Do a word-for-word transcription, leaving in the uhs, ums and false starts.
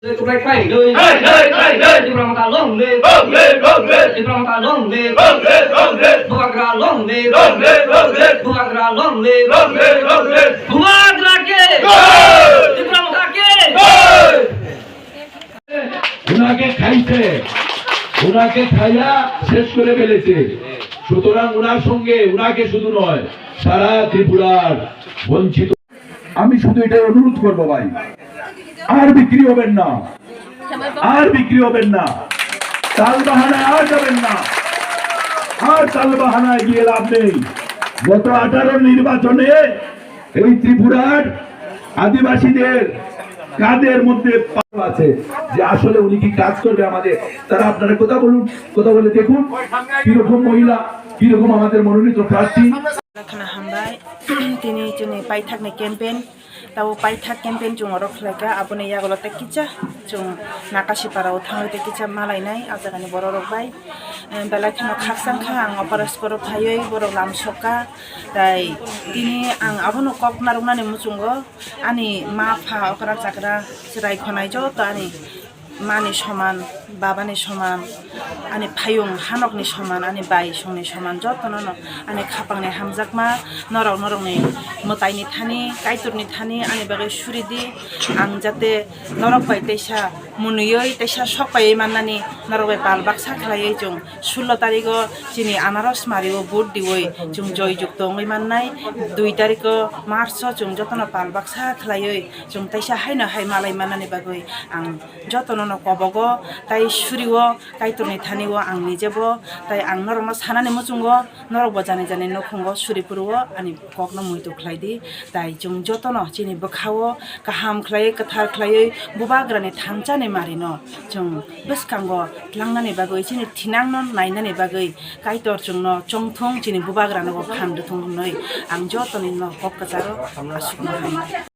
Tubrai khai nui. Hey, hey, hey, hey. Tipra Motha long live. Long live, long live. Tipra Motha long live. Long live, long live. Bubagra long live. Long live, long live. Bubagra long live. Long live, long live. Bubagra ke. Hey! Tipra Motha ke. Hey! ওনাকে খাইছে, ওনাকে খাইয়া শেষ করে ফেলেছে। সুতরাং ওনার সঙ্গে, ওনাকে শুধু নয়, সারা ত্রিপুরার বঞ্চিত আমি শুধু এটাই অনুরোধ করবো ভাই, আর বিক্রি হবেন না, আর বিক্রি হবেন না, তালবাহানায় আর যাবেন না, আর তালবাহানায় গিয়ে লাভ নেই। গত আঠারো নির্বাচনে এই ত্রিপুরার আদিবাসীদের কাদের মধ্যে পাওয়া আছে যে আসলে উনি কি কাজ করবে আমাদের। তারা আপনারা কথা বলুন, কথা বলে দেখুন কিরকম মহিলা, কিরকম আমাদের মনোনীত প্রার্থী। Khna hambai, tini chini paithak ni campaign, tabo paithak campaign chwng oro khlaikha, aboni yagulo tei kisa chwng Nakasipara o thangwi tei kisa malainai, ah jagani borok rok bai. Eh, belai kheno khakchang kha ang opor school o phaiwi borok lam sokha, tai tini ang abono kok narwknani muchungo ani ma pha okra chakra chwrai khonai joto ani mani soman, babani soman, ani phayung hanokni soman, ani bai songni soman, jotono no ani khapangni hamjakma norok, norokni mwtaini thani, Kaitorni thani ani bagwi suri di. Ang jate norok bai teisa mwnwiwi, teisa sok paiwi mannani norok bai pal baksa khlaiwi chwng sullo tarigo chini anaros mario vote diwi chwng joy jukto wngwi mannai. Dui tarigo March o chwng jotono pal baksa khlaiwi chwng teisa haino hai malai mannani bagwi ang jotono no kobogo, tai surio, Kaitorni thani o ang nijebo, tai ang norokno sanani muchungo, norokbo jani jani nukhungo suri phuru o ani kokno muitu khlai di, tai chwng jotono chini bwkha o kaham khlaiwi, kwthar khlaiwi, Bubagrani thansa ni marino chwng bwskango tlangnani bagwi, chini thinangno nainani bagwi Kaitor chwngno chongthung, chini Bubagrano bo phan rwthung hwnwi ang jotoni no kok kwcharo aswkno hai.